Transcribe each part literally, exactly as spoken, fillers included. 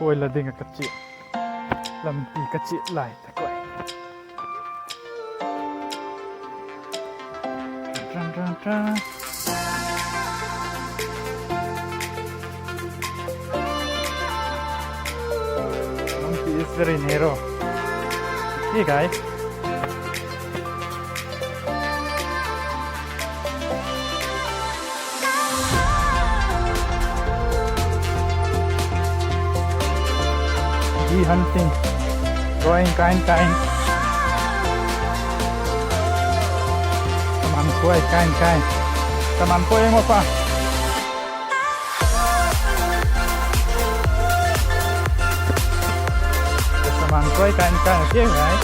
Khuai la ding ah ka chia, lampi ka chia lai ta koi. Tran, tran, tran. Lampi is very narrow. Okay, guys. Bee hunting. Drawing kind, kind. Saman khuai kind, kind. Saman khuai eng maw pa? Saman khuai kind, kind. Okay, guys.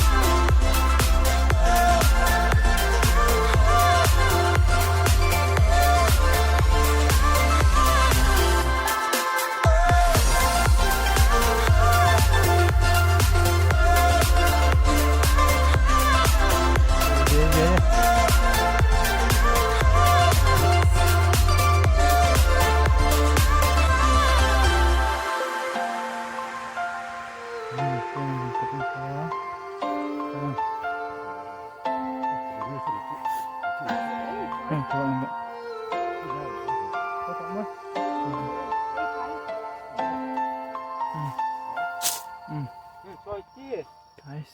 Guys.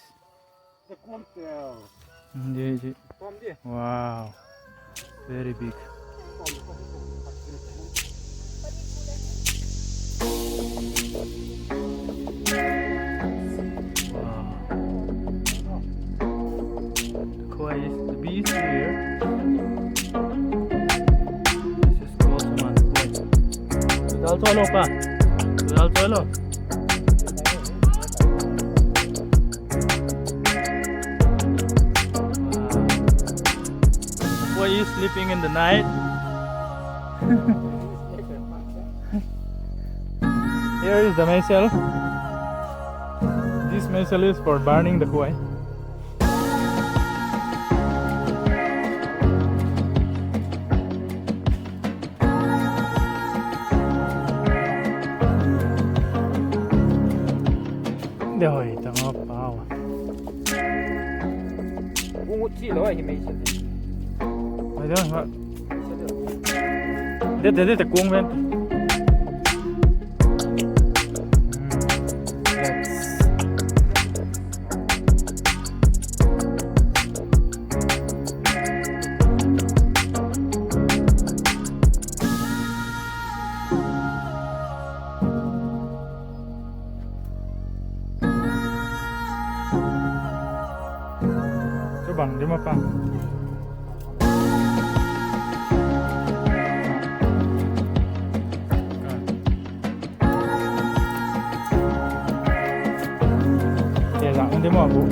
Wow. Very big. Wow. The koi is, the bee is here. This is called saman khuai. Dal choi lo pa. Dal choi lo. Wow. Koi is sleeping in the night. Here is the missile. This missile is for burning the koi. De hoi ta nga pau. Kung ut chi lo ai hi mei sa. Mai dang ha. De, de, de, de kung ven. Hmm. Let's. Chu bang di ma pa. Te zang di ma bu.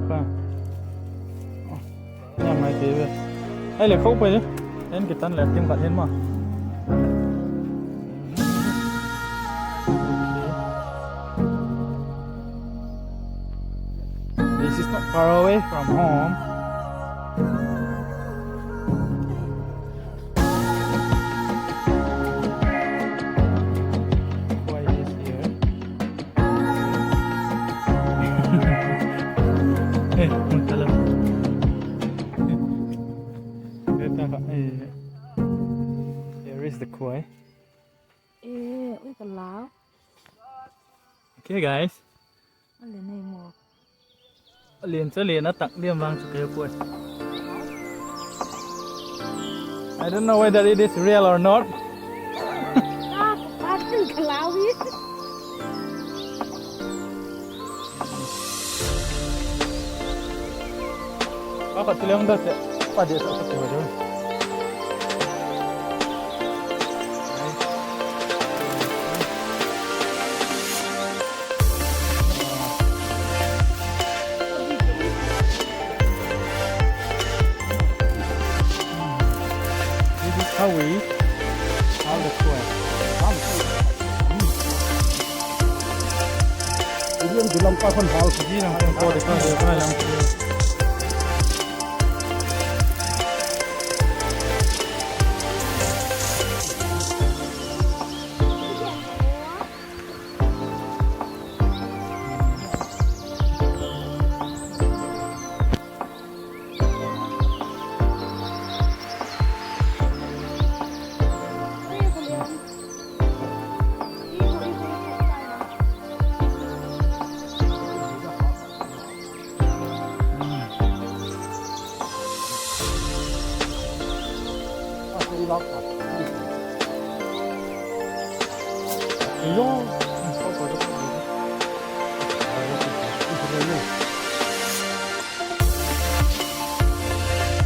Pa. Nia mai te ve. Ai le kho pai le. En kitan le tim khat hin ma. This is not far away from home. Why is here? Eh, mun talo. Beta ka, eh. Here is the koi. Eh, ui ka lau. Okay, guys. A lian ei maw? A lian chu a lian a tak diam vang chu ka he puai. I don't know whether it is real or not. Ah, ka lau i. Ka khat ti leng da se, pa dia sa ka ti wa jo. This is how we, how the koi. Ilian di lam pa khon hal. Di lam pa khon de ka de ka lam.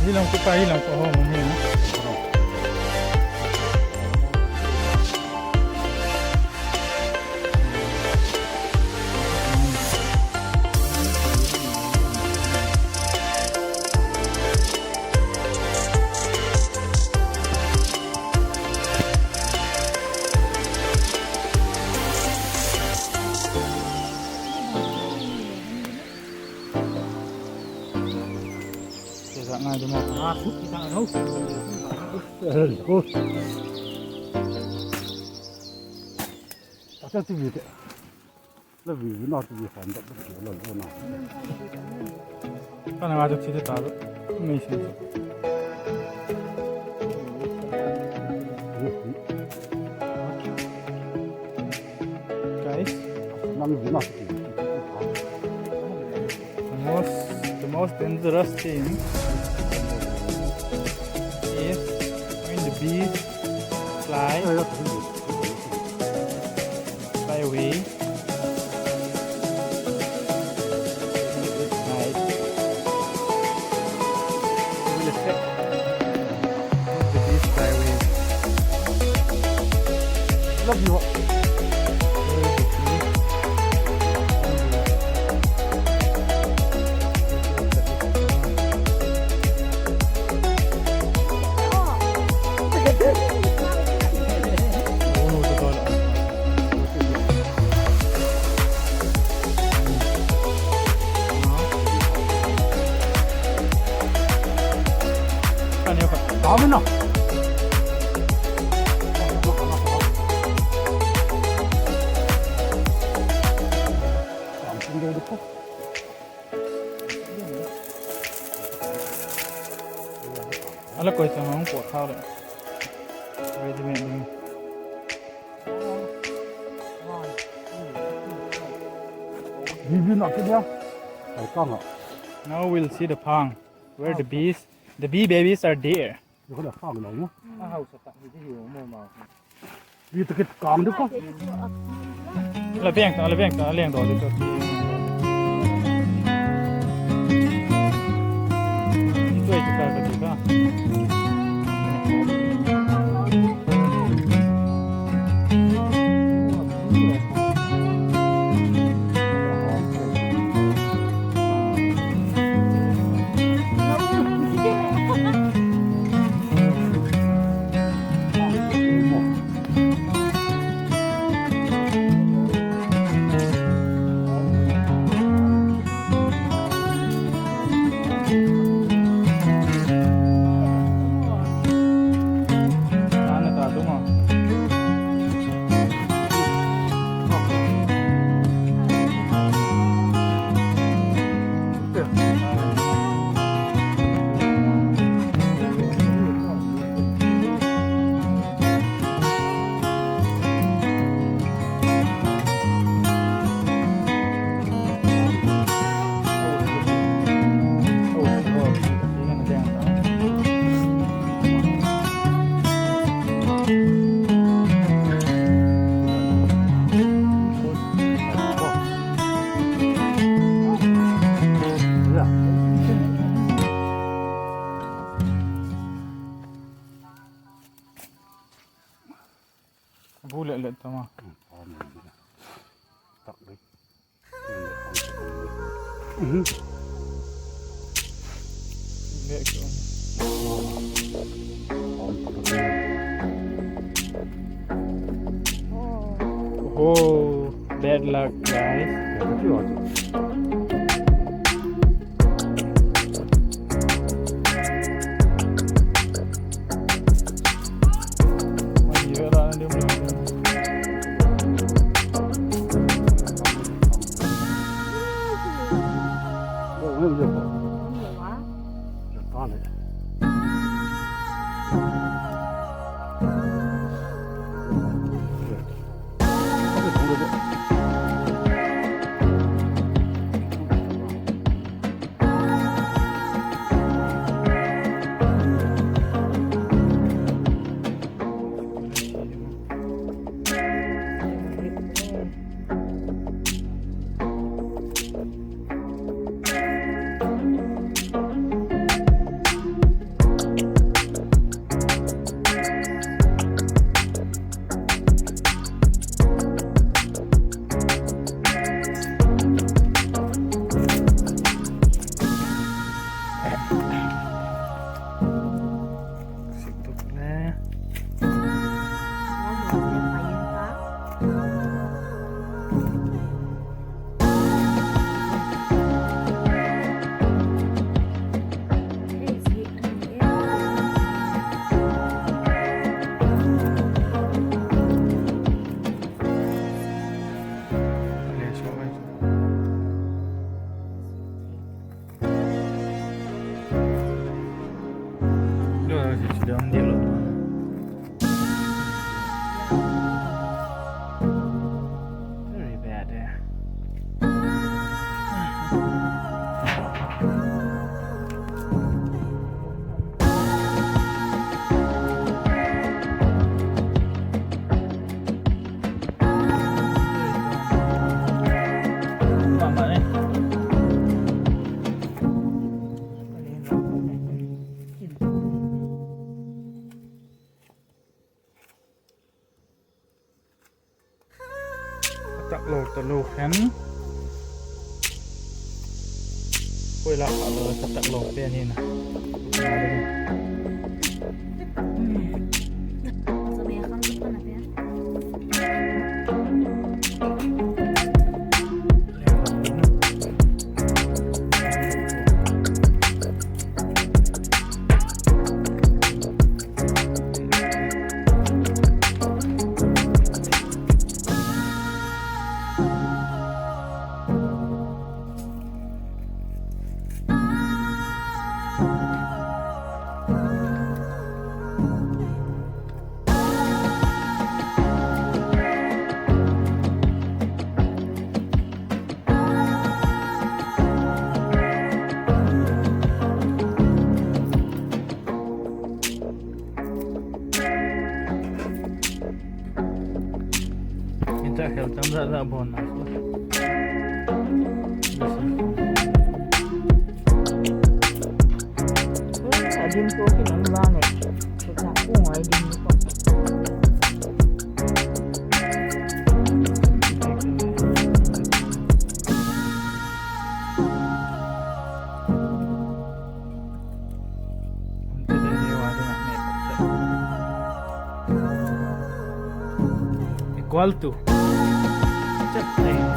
Hi lam ka, hi lam ka hawm hi. Ka na nga chu thi ta lo. Amazing. Guys, the most, the most dangerous thing is when the bees fly, fly away. Nice. Look at this, fly away. Love you. A la koi chang hung pawt thau le. Ready made ding. Bibi na ke dia. Ai kang a. Now we'll see the pang where the bees, the bee babies are there. Ni ko la phang lo mo. A hausa tak hi di hi mo ma. Bi ta kit kang di ko. La veng ta, la veng ta, la veng do di ko. Ni ko i ti ka ka ti ka. Bu le le tama. Oh, bad luck, guys. Dam di lo. Very bad, eh. A tak lo ta lo khen. Koi la kha lo, a tak lo pen hi na. Inta khel tam zat zat bawn na. A dim to kin an vang e. Ka ku ngai dim ko. Equal to. Chet te.